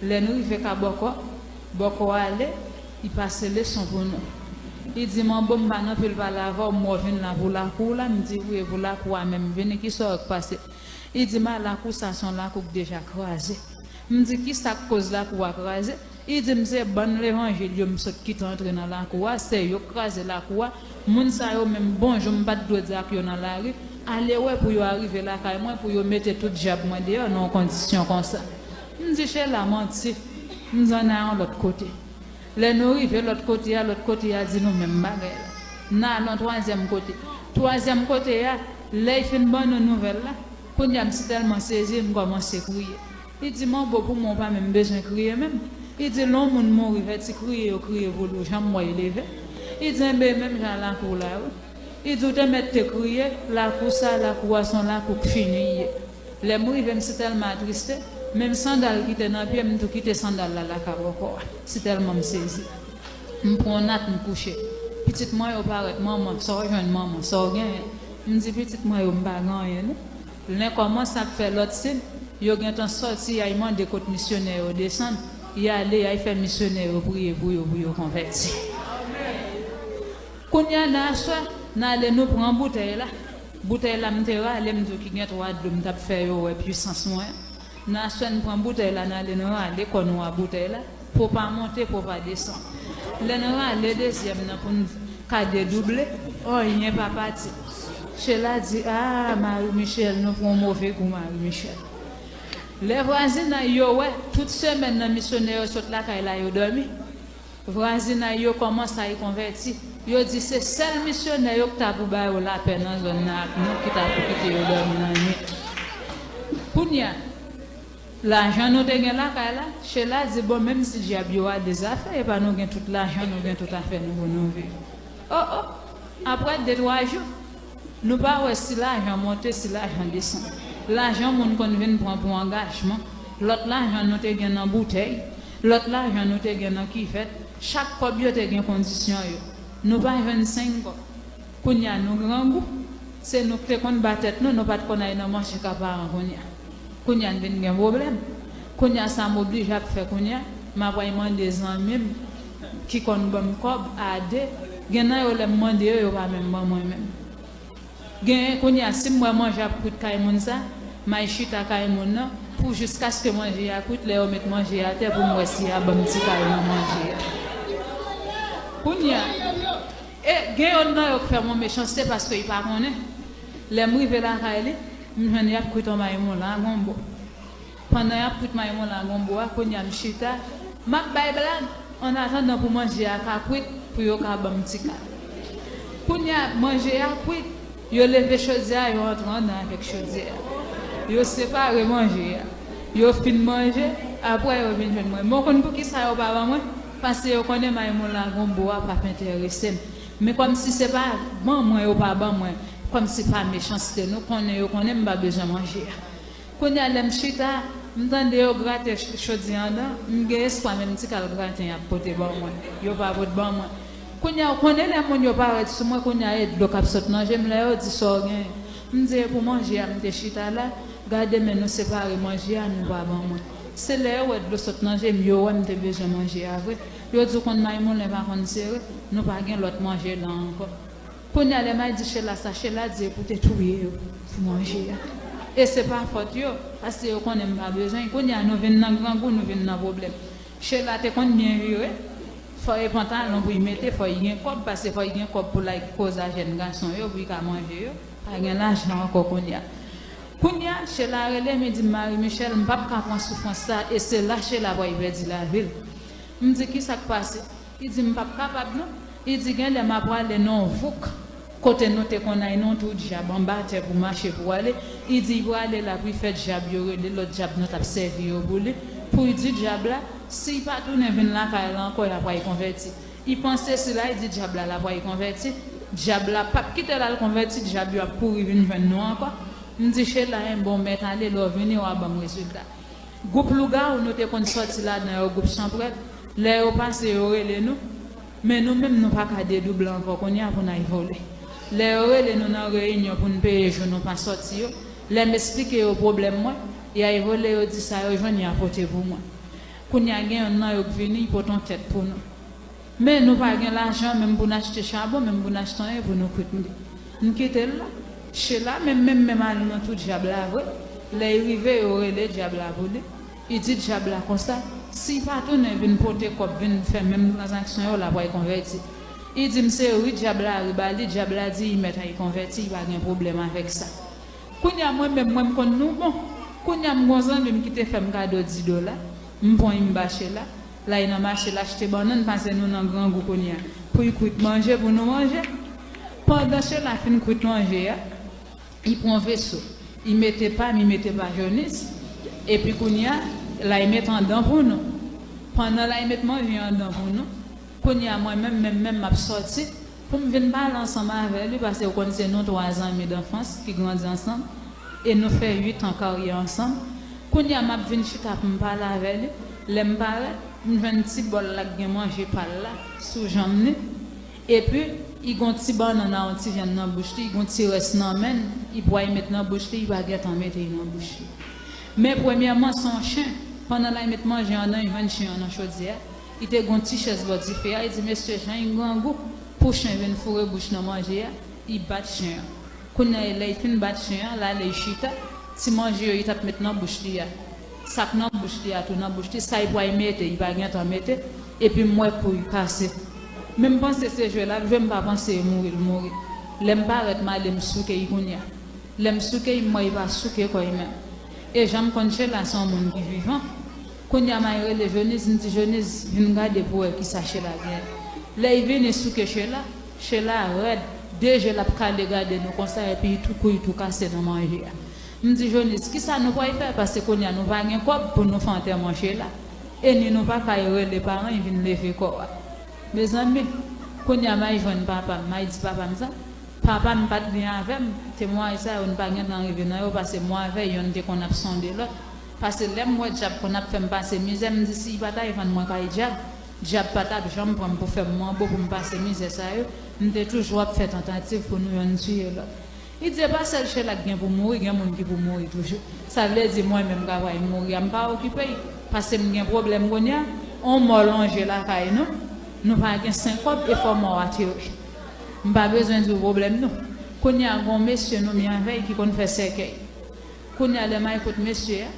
Lè n rive ka bòkò, bòkò ale, li pase leson pou nou. Li di m, Manbo, m pa nan pil pale avè w, m wè w vin la pou lakou w la, m di wi, e pou lakou a menm, vini, kisa w wè k pase? Li di m, a, lakou sa se yon lakou k deja kraze. M di, kisa k koz lakou a kraze? Li di m, se bann levanjil yo m sot kite antre nan lakou a, se yo k kraze lakou a. Moun sa yo menm, bonjou m pa t dwe di ak yo nan lari. Ale wè pou yo arive lakay mwen, pou yo mete tout dyab mwen deyò nan yon kondisyon konsa. M di, Chela, manti. M di, ann al yon lòt kote. Lè nou rive lòt kote a, lòt kote a di nou menm bagay la. N al yon twazyèm kote. Twazyèm kote a, lè y fin ban nou nouvèl la, kounye a m si tèlman sezi, m kòmanse kriye. Li di, Manbo, pou mwen, w pa menm bezwen kriye menm. Li di, lè yon moun mouri, fè ti kriye yo kriye pou li, w janm wè y leve. Li di, enben, menm jan lakou la, wi. Li di, w te mèt te kriye, lakou sa, lakou a, se yon lakou k fini y ye. Lè m rive, m si tèlman atriste, menm sandal ki te nan pye m, m tou kite sandal la lakay bòkò a, si tèlman m sezi. M pran yon nat, m kouche. Pitit mwen yo parèt, manman, sa w jwenn, manman, sa w genyen? M di, pitit mwen yo, m pa gen anyen, non. Lè kòmanse ap fè lòt siy, yo gentan sòti, y al mande kot misyonè yo desann, y ale, y al fè misyonè yo priye pou yo, pou yo konvèti. Kounye a, nan aswè, n ale nou pran boutèy la. Boutèy la, m te rale, m di w ki gen twa dlo, m t ap fè yo wè pwisans mwen. Nan aswè, n pran boutèy la, n ale, n rale kò nou a boutèy la. Po pa monte, po pa desann. Lè n rale dezyèm nan pou n ka dedouble, anyen pa pati. Chela di, a, Marie Michèle, nou pran move kou, Marie Michèle. Lè vwazinay yo wè, tout semèn nan misyonè yo sot lakay la, yo dòmi. Vwazinay yo kòmanse ay konvèti. Yo di se sèl misyonè yo ki ta pou ba yo lapè nan zòn nan ak nou ki ta pou kite yo dòmi nan nwit. Kounye a, Lajan nou te gen lakay la, Chela di, bon, menm si dyab yo ale zafè, e pa nou gen tout lajan, nou gen tout afè nou pou nou viv. O, o, apre de twa jou, nou pa wè si lajan monte, si lajan desann. Lajan moun konn vin pran pou angajman, lòt lajan nou te gen nan boutèy, lòt lajan nou te gen nan kivèt, chak kòb yo te gen kondisyon yo. Nou pa jwenn senk kòb. Kounye a nou grangou. Se nou k te konn ba tèt nou, nou pa t konn al nan mache ka paran kounye a. Kounye a n vin gen pwoblèm. Kounye a sa m oblije ap fè kounye a, m ap al mande zanmi m ki konn ban m kòb a de. Gen nan yo lè m mande yo, yo pa menm ban mwen menm. Gen kounye a si m wè manje ap kwit kay moun sa, m al chita kay moun nan pou jiskaske manje a kwit, lè yo met manje a atè pou m wè si y a ban m ti kal nan manje a. Kounye a, e gen yonn nan yo k fè m yon mechanste paske y pa konnen. Lè m rive lakay li, m jwenn y ap kwit yon bay moun lagonbo. Pandan y ap kwit may moun lagonbo a, kounye a m chita, m ap bay blag, annatandan pou manje a ka kwit, pou yo ka ban m ti kal. Kounye a, manje a kwit, yo leve chodyè a, yo antre anndan avèk chodyè a. Yo separe manje a. Yo fin manje, apre yo vin jwenn mwen. Men w konn poukisa yo pa ban mwen? Paske yo konnen may moun lagonbo a p ap enterese m. Men kòmsi se pa ban mwen yo pa ban mwen, kòmsi pa mechanste, nou konnen yo konnen m pa bezwen manje a. Kounye a, lè m chita, m tande yo grate ch-, chodyè anndan, m gen espwa menm ti kal graten y ap pote ban mwen, yo pa pot ban mwen. Kounye a, ou konnen lè moun yo parèt sou mwen, kounye a, e dlo k ap sot nan je m, lè yo di sa w genyen. M di, e pou manje a m te chita la, gade men nou separe manje a, nou pa ban mwen. Se lè yo wè dlo sot nan je m, yo wè m te bezwen manje a vre. Yo di, ou konn may moulen pa konn sere, nou pa gen lòt manje la ankò. Kounye a, lè m al di Chela sa, Chela di, e pou te touye yo pou manje a. E se pa fòt yo, paske yo konnen m pa bezwen. Kounye a, nou vin nan grangou, nou vin nan pwoblèm. Chela te konn byen vire, fò e pantalon pou y mete, fò y gen kòb, paske fò y gen kòb pou l al koze a jèn gason yo, pou y ka manje yo. Pa gen lajan ankò kounye a. Kounye a, Chela rele m, li di m, Marie Michelle, m p ap ka pran soufrans sa, e se la Chela pral pèdi lavi l. M di, kisa k pase? Li di, m p ap kapab non. Li di, gen lè m ap prale nan yon vouk, kote nou te konn al nan yon twou dyab anba tè pou mache pou ale. Li di, l prale la pou l fè dyab yo rele, lòt dyab nou t ap sèvi yo pou li, pou l di dyab la, si l pa tounen vin lakay la ankò, l ap pral konvèti. Li panse si l al di dyab la, l ap pral konvèti, dyab la p ap kite l al konvèti, dyab yo ap kouri vin jwenn nou ankò. M di Chela, enben w mèt ale, lè w vini, w a ban m rezilta. Gwoup lougawou nou te konn sòti ladan yo, gwoup chanpwèl, lè yo pase, yo rele nou, men nou menm, nou pa ka dedouble ankò kounye a pou n al vole. Lè yo rele nou nan reyinyon pou n peye jou nou pa sòti yo, lè m esplike yo pwoblèm mwen, y al vole, yo di sa yo jwenn, y a pote pou mwen. Kounye a, gen yonn nan yo k vini, y pote yon tèt pou nou. Men nou pa gen lajan menm pou n achte chabon, menm pou n achte anyen pou nou kwit li. M kite l la. Chela menm, menm, menm al nan twou dyab la vre. Lè l rive, yo rele dyab la pou li. Li di dyab la konsa, si l pa tounen vin pote kòb, vin fè menm tranzaksyon yo, l ap pral konvèti. Li di m se ri dyab la ri ba li, dyab la di li mèt al konvèti, li pa gen pwoblèm avèk sa. Kounye a, mwen menm, mwen, m konn nou bon. Kounye a, m gon zanmi m ki te fè m kado di dola. M pran, m ba Chela. L al nan mache, l achte bannann, paske nou nan grangou kounye a. Pou l kwit manje, pou nou manje. Pandan Chela fin kwit manje a, li pran veso. Li mete pa m, li mete pa Jonis. Epi kounye a, l al met anndan pou nou. Pandan l al met manje anndan pou nou, kounye a, mwen menm, menm, menm, m ap sòti. Pou m vin pale ansanm avè li, paske ou konn se nou twa zanmi danfans ki grandi ansanm, e nou fè uit an karyè ansanm. Kounye a m ap vin chita pou m pale avè li, lè m parèt, m jwenn ti bòl la k gen manje pa l la sou janm li, epi li gon ti bannann a yon ti vyann nan bouch li, li gon ti rès nan men l, li pral met nan bouch li, li pa gentan mete l nan bouch li. Men premyèman, se yon chen, pandan l al met manje anndan, li jwenn chen an nan chodyè a. Li te gon ti chèz bò dife a, li di, mesye, jan li grangou, pou chen vin foure bouch nan manje a, li bat chen an. Kounye a, lè li fin bat chen an, l ale, li chita, ti manje yo li t ap met nan bouch li a, sa k nan bouch li a tou nan bouch li, sa li pral mete, li pa gentan mete, epi m wè kou li kase. Men m panse se jwe l ap jwe, m pa panse e mouri l mouri. Lè m parèt, m ale, m souke l kounye a. Lè m souke l, m wè li pa souke kò l menm. E jan m konn Chela se yon moun ki vivan. Kounye a m al rele Jonis, m di, Jonis, vin gade pou w wè kisa Chela gen. Lè l vini souke Chela, Chela rèd, de je l ap kale gade nou konsa, epi li tou kou, li tou kase nan manje a. M di Jonis, kisa nou pral fè? Paske kounye a nou pa gen kòb pou nou fè antèman Sheila. E ni nou pa kay rele paran y vin leve kò a. Mezanmi, kounye a m al jwenn papa m, m al di papa m sa. Papa m pa t byen avè m. Temwayaj sa yo, n pa gentan rive nan yo, paske mwen avè yonn te konn ap sonde lòt. Paske lè m wè dyab konn ap fè m pase mizè, m di si y pa t al vann mwen kay dyab, dyab pa t ap janm pran m pou fè m manbo pou m pase mizè sa yo. M te toujou ap fè tantativ pou nou yonn tiye lòt. Li di, e pa sèl Sheila k gen pou mouri, gen moun ki pou mouri toujou. Sa vle di mwen menm k ap pral mouri a, m pa okipe y, paske m gen pwoblèm kounye a. On mò lonje lakay nou, nou pa gen senk kòb, e fò mò a tere. M pa bezwen di w pwoblèm nou. Kounye a, gon mesye nou mi avè y ki konn fè sèkèy. Kounye a, lè m al kot mesye a,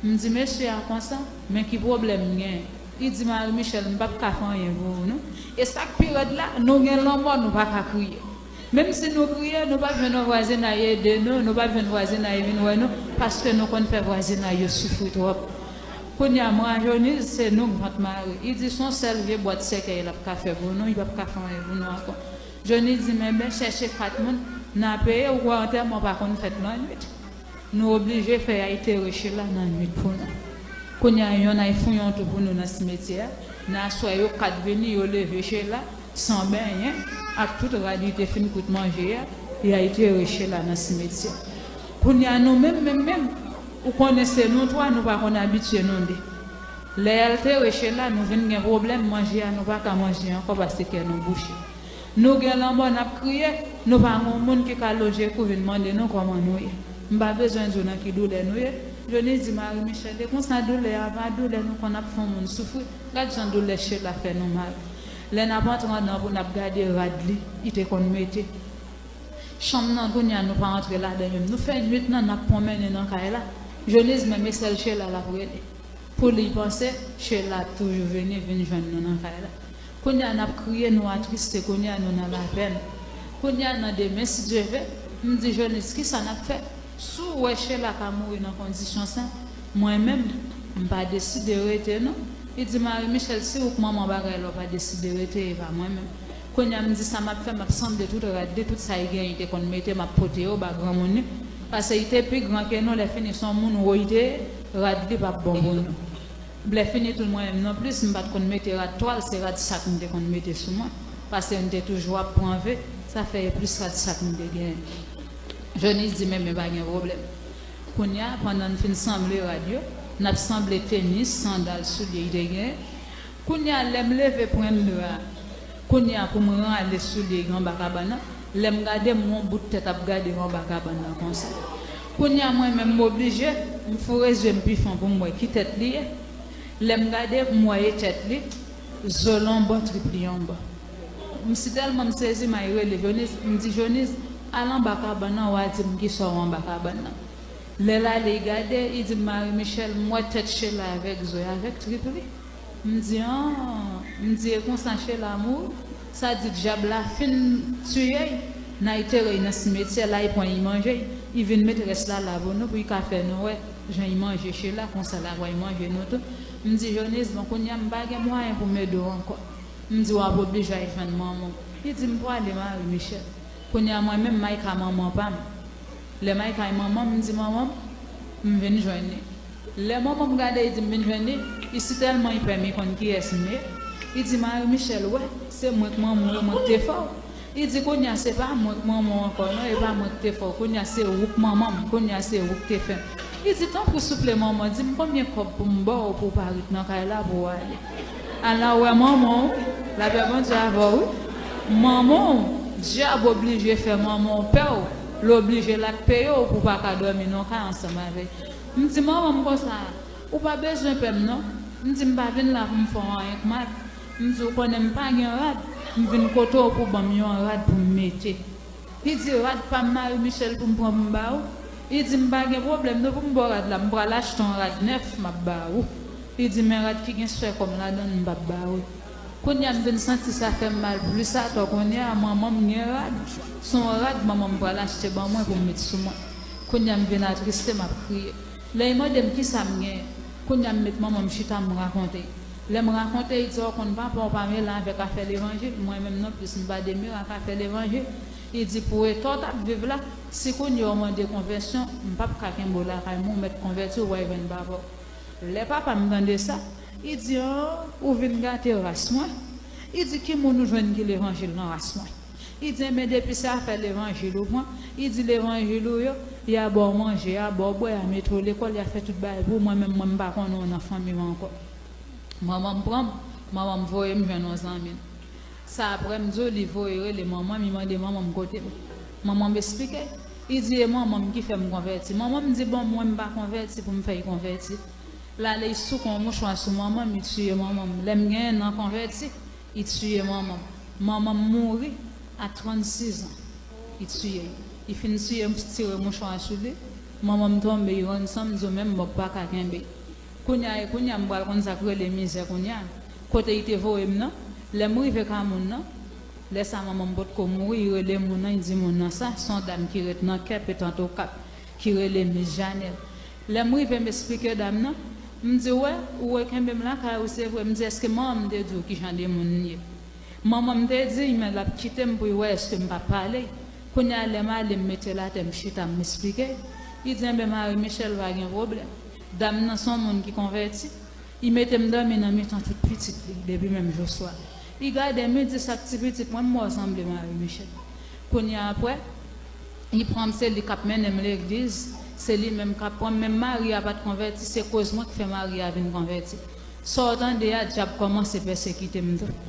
m di mesye a konsa, men ki pwoblèm m gen? Li di, Marie Michèle, m p ap ka fè anyen pou ou non. E sa k pi rèd la, nou gen lanmò, nou pa ka kriye. Menm si nou kriye, nou p ap jwenn yon vwazinay ede nou, nou p ap jwenn vwazinay vin wè nou, paske nou konn fè vwazinay yo soufri twòp. Kounye a, m rajeuni, se nou k vant mare. Li di, se yon sèl vye bwat sèkèy l ap ka fè pou nou, li p ap ka fè anyen pou nou ankò. Jonis di, men ben, chèche kat moun, n a peye, ou kwè antèman pa konn fèt lannwit. Nou oblije fè y al tere Sheila nan nwit pou nou. Kounye a, yonn al fouye yon twou pou nou nan simetyè a. Nan aswè, yo kat vini, yo leve Sheila, san benyen, ak tout rad li te fin kout manje a, y al tere Sheila nan simetyè. Kounye a, nou menm, menm, menm, ou konnen se nou twa, nou pa konn abitye nou de. Lè y al tere Sheila, nou vin gen pwoblèm, manje a, nou pa ka manje ankò paske kè nou bouche. Nou gen lanmò, n ap kriye, nou pa gen yon moun ki ka lonje kou vin mande nou kòman nou ye. M pa bezwen di w nan ki doulè nou ye. Jonis di, Marie Michèle, e konsa doulè a pa doulè nou konn ap fè yon moun soufri. Gad jan doulè Sheila fè nou mal. Lè n ap antre anndan pou n ap gade rad li, li te konn mete. Chanm nan, kounye a, nou pa antre ladan l menm. Nou fè nwit nan, n ap pwonmennen nan kay la. Jonis menm, e sèl Sheila l ap rele. Pou li, panse Sheila ap toujou vini, vin jwenn nou nan kay la. Kounye a, n ap kriye, nou atriste, kounye a, nou nan lapèn. Kounye a, nan demen, si Dye vle, m di Jonis, kisa n ap fè? Si w wè Sheila ka mouri nan kondisyon sa, mwen menm, m pa deside rete non. Li di, Marie Michèle, si ou k manman bagay la, w pa deside rete, e pa mwen menm. Kounye a, m di sa m ap fè, m ap sanble tout rad li, tout sa li genyen, li te konn mete, m ap pote yo ba granmoun li. Paske li te pi gran ke nou, lè fini se yon moun wo li te ye, rad li p ap bon pou nou. Lè fini tou, mwen menm non plis, m pa t konn mete rad twal, se rad sak m te konn mete sou mwen. Paske m te toujou ap pran ve, sa fè e plis rad sak m te genyen. Jonis di, men, men pa gen pwoblèm. Kounye a, pandan n fin sanble rad yo, n ap sanble tenis, sandal, soulye li te genyen. Kounye a, lè m leve pran dra, kounye a, pou m rale soulye yo anba kabann nan, lè m gade, m wè yon bout tèt ap gade m anba kabann nan konsa. Kounye a, mwen menm, m oblije, m foure zye m pi fon pou m wè ki tèt li ye. Lè m gade, m wè e tèt li, zo l anba, trip li anba. M si tèlman m sezi, m al rele Jonis, m di, Jonis, al anba kabann nan, w a di m kisa w anba kabann nan. Lè l ale, l gade, li di m, Marie Michèle, m wè tèt Sheila avèk zo y avèk trip li. M di, an, m di, e konsa Sheila mouri? Sa di dyab la fin tiye y, n al tere y nan simetyè, l al pran y manje y, li vin met rès la la pou nou, pou y ka fè nou wè jan y manje Sheila, konsa l ap pran y manje nou tou. M di, Jonis, bon, kounye a m pa gen mwayen pou m ede w ankò. M di, w ap oblije al jwenn manman w. Li di m, pwale Marie Michèle. Kounye a mwen menm, m al kay manman pa m. Lè m al kay manman m, m di manman m, m vin jwenn li. Lè manman m gade, li di m vin jwenn li, li si tèlman li pè m, li konn kiyès m ye. Li di, Marie Michèle, wè, se mwen k manman w, e mwen k te fè w. Li di, kounye a se pa mwen k manman w ankò non, e pa mwen k te fè w. Kounye a se ou k manman m, kounye a se ou k te fè m. Li di, tanpri souple manman, di m konbyen kòb pou m ba w pou w pa ret nan kay la pou w ale. Ala w wè manman w wi, lapè Bondye avè w wi. Manman w, dyab oblije fè manman w pè w, l oblije l ap peye w pou w pa ka dòmi nan kay ansanm avè l. M di manman m konsa, ou pa bezwen pè m non. M di m pa vin la pou m fè w anyen k mal. M di w konnen m pa gen rad, m vin kote w pou w ban m yon rad pou m mete. Li di, rad pa m, Marie Michèle, pou m pran pou m ba ou? Li di, m pa gen pwoblèm non, pou m ba w rad la, m pral achte yon rad nèf, m ap ba ou. Li di, men rad ki gen sèkòm ladan l, m p ap ba ou. Kounye a, m vin santi sa fè m mal plis atò, kounye a, manman m gen rad, se yon rad manman m pral achte ban mwen pou m met sou mwen. Kounye a, m vin atriste, m ap kriye. Lè l mande m kisa m genyen, kounye a, m met manman m chita, m rakonte. Lè m rakonte, li di, w konn papa w pa mele avèk afè levanjil, mwen menm non plis, m pa demire ak afè levanjil. Li di, pou eta w t ap viv la, si kounye a w mande konvèsyon, m p ap ka kenbe w lakay mwen, ou mèt konvèti, ou pral jwenn papa w. Lè papa m tande sa, li di, an, ou vin gate ras mwen. Li di, ki moun ou jwenn ki levanjil nan ras mwen? Li di, enben, depi se afè levanjil ou pran, li di, levanjil ou yo, y a ba w manje, y a ba w bwè, y a mete w lekòl, y a fè tout bagay pou ou, mwen menm, mwen, m pa konnen w nan fanmi m ankò. Manman m pran m, manman m voye m jwenn yon zanmi l. Sa apre m di w li voye rele manman m, li mande manman m kote m. Manman m esplike, li di e manman m ki fè m konvèti. Manman m di bon mwen m pa konvèti pou m fè l konvèti. L ale li souke yon mouchwa sou manman m, li tiye manman m. Lè m gen ennan konvèti, li tiye manman m. Manman m mouri a trannsis an. Li tiye l. Li fin tiye, tire mouchwa sou li. Manman m tonbe, li rann san, m di w menm mò k pa ka kenbe. Kounye a, e kounye a m pral konn sa k rele mizè kounye a. Kote li te voye m nan, lè m rive ka moun nan, lè sa manman m potko mouri, li rele moun nan, li di moun nan sa, se yon dam ki ret nan kè Petant Okap, ki rele Mis Janèl. Lè m rive m esplike dam nan, m di, wè, ou rekenbe m lakay ou, se vre. M di, èske manman m te di w ki jan de moun m ye? Manman m te di, men l ap kite m pou l wè èske m p ap pale. Kounye a, lè m ale, m mete l atè, m chita, m esplike. Li di, enben, Marie Michel pa gen pwoblèm. Dam nan se yon moun ki konvèti. Li mete m dòmi nan mitan tout pitit li, depi menm jou swa. Li gade m, li di, sa k ti pitit mwen, m wè w sanble Marie Michel. Kounye a apre, li pran m, se li k ap mennen m legliz, se li menm k ap pran m. Menm mari a pa t konvèti, se koz mwen k fè mari a vin konvèti. Sa w tande a, dyab kòmanse pèsekite m tou.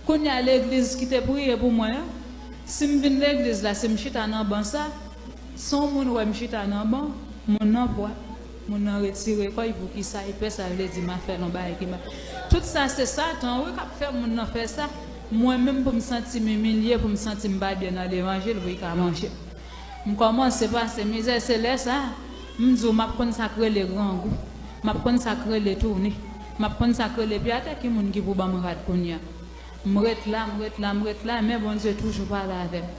Kounye a, legliz ki te priye pou mwen an, si m vin legliz la, si m chita nan ban sa, si yon moun wè m chita nan ban, moun nan pwa, moun nan retire kò l, poukisa li fè sa, vle di m ap fè l yon bagay ki mal. Tout sa, se Satan, wi, k ap fè moun nan fè sa. Mwen menm, pou m santi m imilye, pou m santi m pa byen nan levanjil, wi, l ka manje m. M kòmanse pase mizè, se lè sa a, m di w, m ap konn sa k rele grangou, m ap konn sa k rele tounen, m ap konn sa k rele pye atè, ki moun ki pou ban m rad kounye a. M ret la, m ret la, m ret la, men Bondye toujou pale avè m.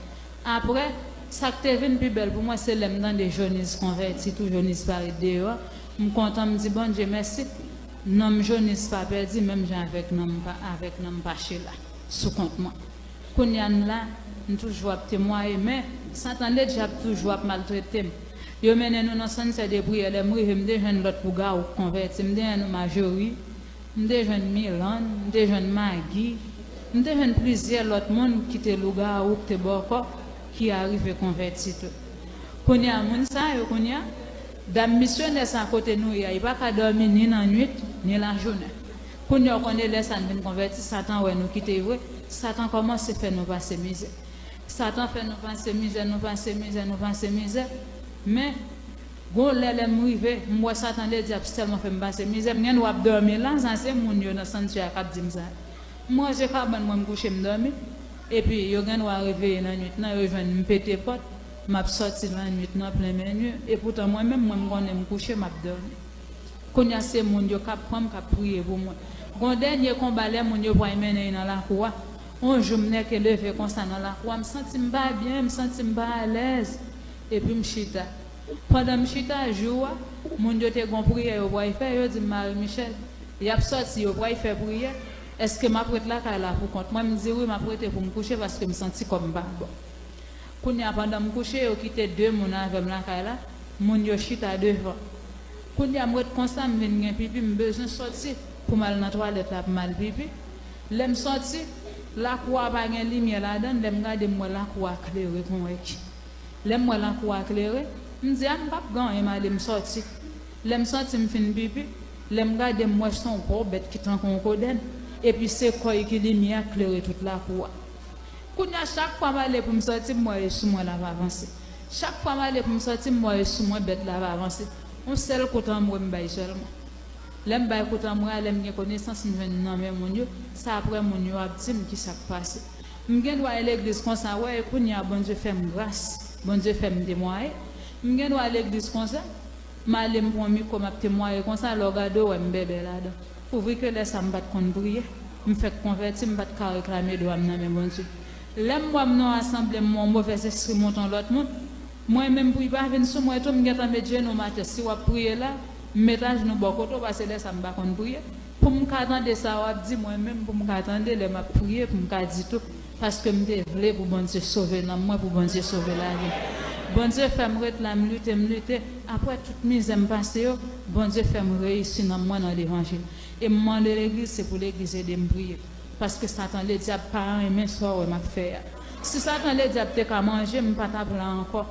Apre, sa k te vin pi bèl pou mwen, se lè m tande Joniz konvèti tou, Joniz parèt deyò a. M kontan, m di Bondye mèsi. Nanm Joniz pa pèdi, menm jan avèk nanm pa, avèk nanm Pachela sou kont mwen. Kounye a n la, n toujou ap temwaye, men Satan ledyab toujou ap maltrete m. Yo mennen nou nan sant de priyè, lè m rive, m te jwenn lòt lougawou k konvèti, m te jwenn Majori, m te jwenn Milann, m te jwenn Magi, m te jwenn plizyè lòt moun ki te lougawou, ki te bòkò, ki arive konvèti tou. Kounye a, moun sa yo, kounye a, dam misyonè sa kote nou ye a, li pa ka dòmi ni nan nwit, ni lajounen. Kounye a, w konnen lè sa n vin konvèti, Satan wè nou kite vre, Satan kòmanse fè nou pase mizè. Satan fè nou pase mizè, nou pase mizè, nou pase mizè. Men, gon lè, lè m rive, m wè Satan ledyab sèlman fè m pase mizè. M gen dwa ap dòmi la, sa se moun yo nan santyè a k ap di m sa. M ranje kabann mwen, m kouche, m dòmi. Epi, yo gen dwa reveye nan nwit nan, yo jwenn m pete pòt, m ap sòti nan nwit nan plen men nwi. Epoutan, mwen menm, mwen, m konnen m kouche, m ap dòmi. Kounye a, se moun yo k ap pran m, k ap priye pou mwen. Gon dènye konba, lè moun yo pral mennen l nan lakou a. Yon jou, m nèke leve konsa nan lakou a, m santi m pa byen, m santi m pa alèz. Epi m chita. Pandan m chita, jou a, moun yo te gon priyè yo pral fè, yo di m, Marie Michel, y ap sòti, yo pral fè priyè. Èske m ap ret lakay la pou kont mwen? M di wi, m ap rete pou m kouche, paske m santi kò m pa bon. Kounye a, pandan m kouche, yo kite de moun avè m lakay la. Moun yo chita devan. Kounye a, m ret konsa, m vin gen pipi, m bezwen sòti pou m al nan twalèt la, pou m al pipi. Lè m sòti, lakou a pa gen limyè ladan l. Lè m gade, m wè lakou a klere kon wè ki. Lè m wè lakou a klere, m di, a, m p ap gen anyen, m ale, m sòti. Lè m sòti, m fin pipi. Lè m gade, m wè se yon gwo bèt ki tankou yon kodèn. Epi se kò l ki limyè a k klere tout lakou a. Kounye a, chak fwa m ale pou m sòti, m wè e sou mwen l ap avanse. Chak fwa m ale pou m sòti, m wè e sou mwen bèt la ap avanse. Yon sèl kout anmwe m bay sèlman. Lè m bay kout anmwe a, lè m gen konesans, m jwenn nan men moun yo, se apre moun yo ap di m kisa k pase. M gen dwa al legliz konsa, wè, e kounye a, Bondye fè m gras, Bondye fè m temwaye. M gen dwa al legliz konsa, m ale, m pran mikwo, m ap temwaye konsa, lè w gade, w wè m bèbè ladan. Pouvri ke lè sa a m pa t konn priye, m fèk konvèti, m pa t ka reklame dwa m nan men Bondye. Lè m wè m nan yon asanble, m wè yon movèzespri monte yon lòt moun, mwen menm, pou l pa vin sou mwen tou, m gentan met jenou m atè. Si w ap priye la, m met ajenou bò kote w, paske lè sa a m pa konn priye. Pou m ka tande sa w ap di, mwen menm, pou m ka tande lè m ap priye, pou m ka di tou. Paske m te vle pou Bondye sove nanm mwen, pou Bondye sove lavi m. Bondye fè m ret la, m lite, m lite. Apre tout mizè m pase yo, Bondye fè m reyisi nanm mwen nan levanjil. E m mande legliz, se pou legliz ede m priye. Paske Satan Ledyab pa renmen sa w wè m ap fè a. Si Satan Ledyab te ka manje m, m pa t ap la ankò.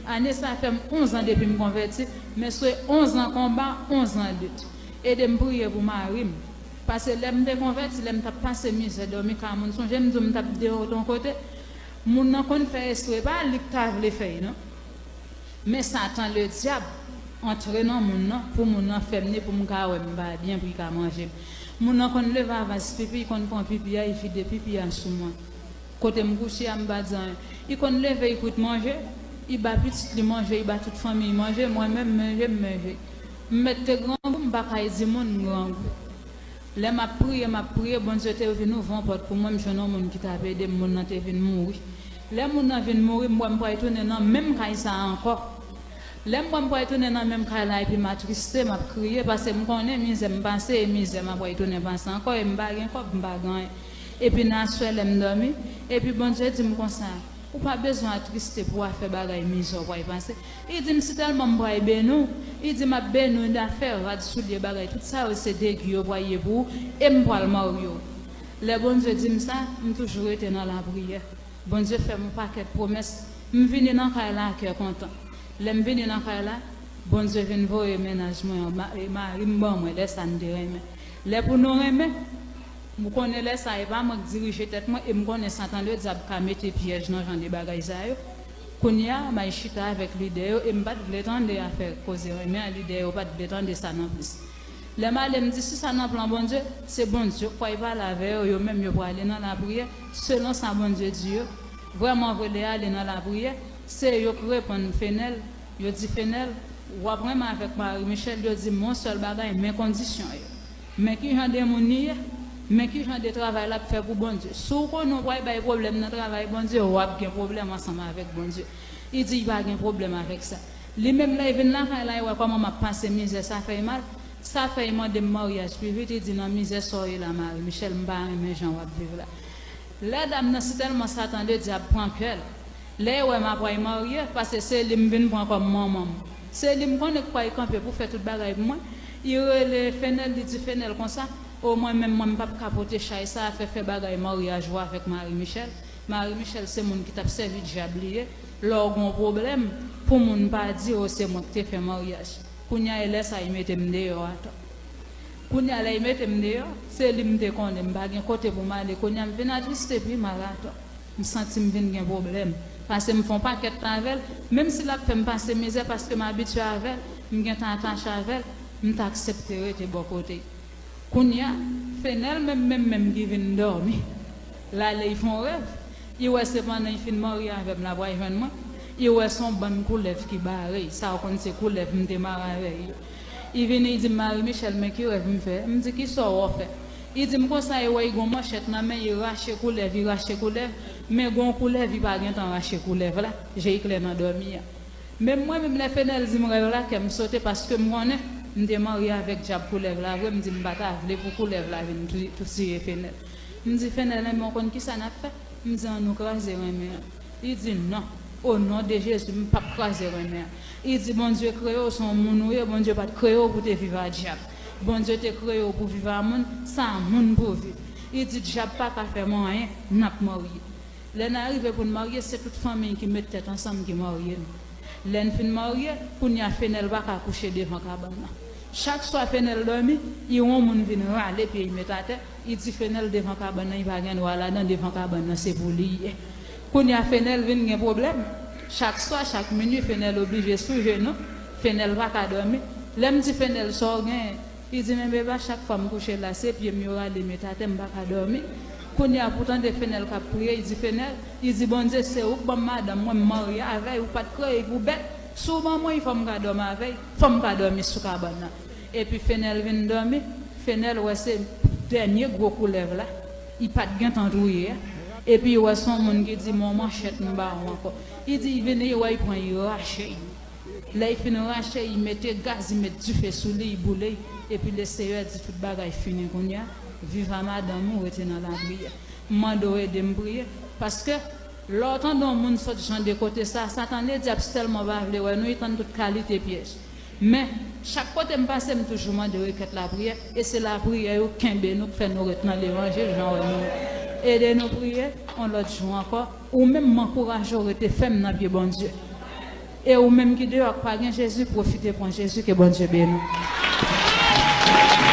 Ane sa fè m onz an depi m konvèti, men se onz an konba, onz an lit. Ede m priye pou mari m. Paske lè m te konvèti, lè m t ap pase mizè, dòmi kay moun, sonje m di w m t ap deyò yon kote, moun nan konn fè espre, pa li k ta vle fè l non. Men Satan Ledyab antre nan moun nan, pou moun nan fè m ni pou m ka wè m pa byen, pou li ka manje m. Moun nan konn leve avans pipi, li konn pran pipi a, li vide pipi a sou mwen. Kote m kouche a, m pa di anyen. Li konn leve, li kwit manje, li ba pitit li manje, li ba tout fanmi li manje, mwen menm manje, m manje. M mèt te grangou, m pa kay di moun m grangou. Lè m ap priye, m ap priye, Bondye te vin ouvri yon pòt pou mwen, m jwenn yon moun ki t ap ede m, moun nan te vin mouri. Lè moun nan vin mouri, m wè m pral tounen nan menm kay sa a ankò. Lè m wè m pral tounen nan menm kay la epi m atriste, m ap kriye, paske m konnen mizè m pase e mizè m ap pral tounen pase ankò, e m pa gen kòb, m pa gen anyen. Epi nan aswè lè m dòmi, epi Bondye di m konsa, ou pa bezwen atriste pou afè bagay mizè w pral pase. Li di m si tèlman m pral beni w, li di m ap beni w dafè, rad, soulye, bagay, tout sa yo se degi yo pral ye pou ou, e m pral marye w. Lè Bondye di m sa, m toujou rete nan lapriyè. Bondye fè m yon pakèt pwomès. M vini nan kay la a kè kontan. Lè m vini nan kay la, Bondye vin voye mennaj mwen an, ma- e mari m ban mwen, lè sa n te renmen. Lè pou nou renmen, m konnen lè sa a, e pa mwen k dirije tèt mwen, e m konnen Satan Ledyab ka mete pyèj nan jan de bagay sa yo. Kounye a, m al chita avèk lidè yo, e m pa t vle tande afè koze renmen an, lidè yo pa t vle tande sa non plis. Lè m ale, m di, si sa nan plan Bondye, se Bondye k pral pale avè yo, yo menm yo prale nan lapriyè, selon sa Bondye di yo. Vrèman vre, lè y ale nan lapriyè, se yo k reponn Fenèl, yo di Fenèl, w ap renmen avèk Marie Michelle, yo di m yon sèl bagay, men kondisyon yo. Men ki jan de moun li ye, men ki jan de travay l ap fè pou Bondye. Si w konnen w pral bay pwoblèm nan travay Bondye, w ap gen pwoblèm ansanm avèk Bondye. Li di l pa gen pwoblèm avèk sa. Li menm lè l vin lakay la, l wè kòman m ap pase mizè, sa fè l mal. Sa fè l mande m maryaj pi vit, li di nan mizè sa w ye la, Marie Michelle, m pa renmen jan w ap viv la. Lè dam nan si tèlman Satan Ledyab pran kè l, lè l wè m ap pral marye, paske se li m vin pran kòm manman m. Se li m konnen k pral kanpe pou fè tout bagay pou mwen. Li rele Fenèl, li di Fenèl konsa, o mwen menm, mwen m p ap ka pote chay sa a, fè fè bagay maryaj ou avèk Marie Michelle. Marie Michelle se moun ki t ap sèvi dyab li ye. Lè w gen yon pwoblèm, pou moun pa di w se mwen k te fè maryaj. Kounye a, e lè sa a, li mete m deyò atò. Kounye a, lè li mete m deyò, se li m te konnen, m pa gen kote pou m ale. Kounye a, m vin atriste pi mal atò. M santi m vin gen pwoblèm. Paske m fè yon pakèt tan avè l, menm si l ap fè m pase mizè, paske m abitye avè l, m gentan atache avè l, m t aksepte rete bò kote l. Kounye a, Fenèl menm, menm, menm ki vin dòmi, l ale, li fè yon rèv. Li wè se pandan li fin marye avè m, l ap al jwenn mwen. Li wè se yon bann koulèv ki bare l. Sa w konn se koulèv m te mare avè l yo. Li vini, li di m, Marie Michelle, men ki rèv m fè. M di, kisa w wè w fè? Li di m konsa, li wè li gen yon manchèt nan men l, li rache koulèv, li rache koulèv. Men gen yon koulèv, li pa gentan rache koulèv la. Je l klè nan dòmi a. Menm mwen menm, lè Fenèl di m rèv la, kè m sote, paske m konnen m te marye avèk dyab koulèv la vre, m di m pa ta vle pou koulèv la vin tou- tou tiye Fenèl. M di Fenèl, enben w konn kisa n ap fè? M di ann nou kraze renmen an. Li di non, o non de Jezi, m p ap kraze renmen an. Li di Bondye kreye w, se yon moun ou ye, Bondye pa t kreye w pou te viv a dyab. Bondye te kreye w pou viv a moun, se a moun pou w viv. Li di dyab pa ka fè m anyen, n ap marye. Lè n arive pou n marye, se tout fanmi n ki met tèt ansanm ki marye n. Lè n fin marye, kounye a Fenèl pa ka kouche devan kabann nan. Chak swa Fenèl dòmi, li wè yon moun vin rale pye l met atè, li di Fenèl devan kabann nan, li pa gen dwa ladan, devan kabann nan se pou li ye. Kounye a Fenèl vin gen pwoblèm. Chak swa, chak minui, Fenèl oblije sou jenou. Fenèl pa ka dòmi. Lè m di Fenèl sa w genyen, li di men beba, chak fwa m kouche la, se pye m yo rale met atè, m pa ka dòmi. Kounye a pou tande Fenèl k ap priye, li di Fenèl, li di Bondye se ou k ban m madanm mwen, m marye avè l, ou pa t kreye l pou bèt. Si w ban mwen l, fò m ka dòmi avè l, fò m ka dòmi sou kabann nan. Epi Fenèl vin dòmi, Fenèl wè se dènye gwo koulèv la, li pa t gentan touye a. Epi li wè se yon moun ki di men yon manchèt m ba w ankò. Li di li vini, li wè li pran, li rache l. Lè l fin rache, li mete gaz, li met dife sou li, li boule l. Epi Leseyè di tout bagay fini kounye a. Viv a madanm ou, rete nan lapriyè. M mande w ede m priye Paske lè w tande yon moun sot jan de kote sa, Satan ledyab sèlman pa vle wè nou, li tann tout kalite pyèj. Men, chak kote m pase, m toujou mande rekèt lapriyè, e se lapriyè yo kenbe nou, k fè nou ret nan levanjil, jan wè nou. Ede nou priye, yon lòt jou ankò, ou menm m ankouraje w rete fèm nan pye Bondye. E ou menm ki deyò k pa gen Jezi, pwofite pran Jezi, ke Bondye beni w.